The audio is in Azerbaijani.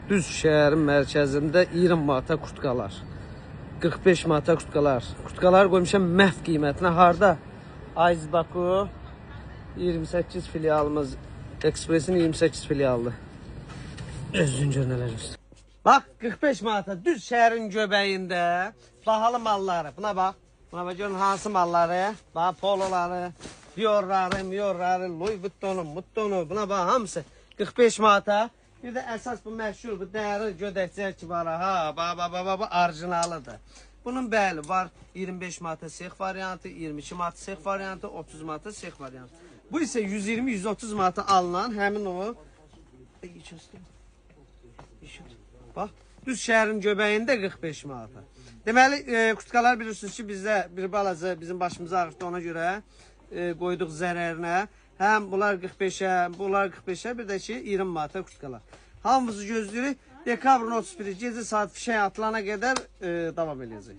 Düz şəhərin mərkəzində 20 manata kurtkalar. 45 manata kurtkalar. Kurtkalar qoymuşam məhv qiymətinə. Harda? Ayz Baku 28 filialımız. Ekspresin 28 filialı. Özün gör nələr göstər. Bax 45 manata düz şəhərin göbəyində bahalı malları. Buna bax. Buna bax görün hansı malları. Bax poloları, Diorları, Miorları, Louis Vuittonu, Muttonu. Buna bax hamısı 45 manata. Bir də əsas bu məşhur bu dəri gödəkçələr ki var ha. Bax bax bax bax bu orijinalıdır. Bunun bəli var 25 manata sex variantı, 22 manata sex variantı, 30 manata sex variantı. Bu isə 120-130 manata alınan həmin o. Ey, içərisində. Bax, düz şəhərin göbəyində 45 manata. Deməli, kurtkalar bilirsiniz ki, bizdə bir balaca bizim başımızı ağrıtdı ona görə qoyduq zərərinə. Həm bunlar 45-ə, bunlar 45-ə, bir də ki 20 manata kurtkalar. Hamımızı gözləyirik. Dekabrın 31-i gecə saat fişək atılana qədər davam eləyəcək.